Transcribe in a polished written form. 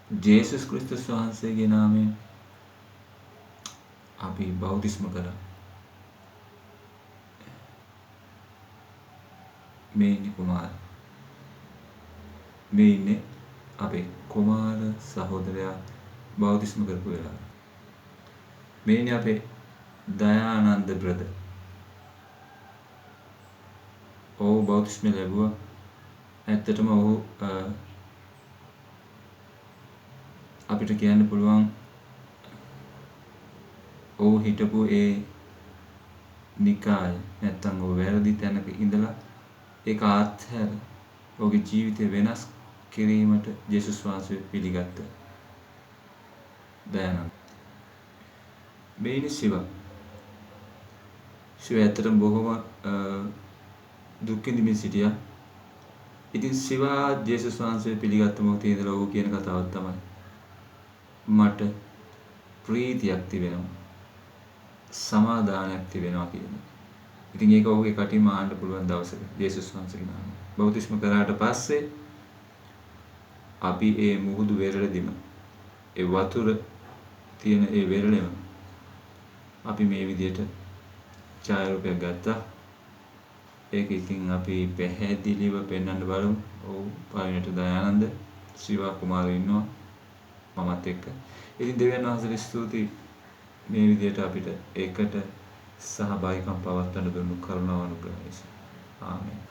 ජේසුස් ක්‍රිස්තුස් වහන්සේගේ නාමයෙන් අපි බෞතිස්ම කළා. මේ ඉන්නේ කුමාර. මේ ඉන්නේ අපේ කුමාර සහෝදරයා බෞතිස්ම කරපු වෙලාව. මේ ඉන්නේ අපේ දයානන්ද බ්‍රදර්. ඔහු බෞතිස්ම ලැබුවා. ඇත්තටම ඔහු අපිට කියන්න පුළුවන් ඔහු හිටපු ඒ නිකාය නැත්තම් ඔහු වැරදි තැනක ඉඳලා ඒක අත්හැර ඔහුගේ ජීවිතය වෙනස් කිරීමට ජේසුස් වහන්සේ පිළිගත්ත දයානන්ද. මේ ඉන්නේ ශිවා. ශිවා ඇත්තටම බොහොම දුක් විඳින්මින් සිටියා. ඉතින් ශිවා ජේසුස් වහන්සේ පිළිගත්ත මොහොතේ ඉඳලා ඔහු කියන කතාවක් තමයි මට ප්‍රීතියක් තිබෙනවා, සමාදානයක් තිබෙනවා කියන එක. ඉතින් ඒක ඔහුගේ කටින්ම අහන්න පුළුවන් දවසක ජේසුස් වහන්සේගේ නාමයෙන්. බෞතිස්ම කරාට පස්සේ අපි ඒ මුහුදු වෙරළදිම ඒ වතුර තියෙන ඒ වෙරළෙම අපි මේ විදියට ඡායාරූපයක් ගත්තා. ඒක ඉතින් අපි පැහැදිලිව පෙන්වන්න බලමු. ඔව්, පළවෙනිට දයානන්ද ශිවා කුමාරයෝ ඉන්නවා මමත් එක්ක. ඉතින් දෙවියන් වහන්සේට ස්තුතියි මේ විදියට අපිට එකට සහභාගීකම් පවත්වන්න දුන්නු කරුණාව අනුග්‍රහය නිසා. ආමේන්.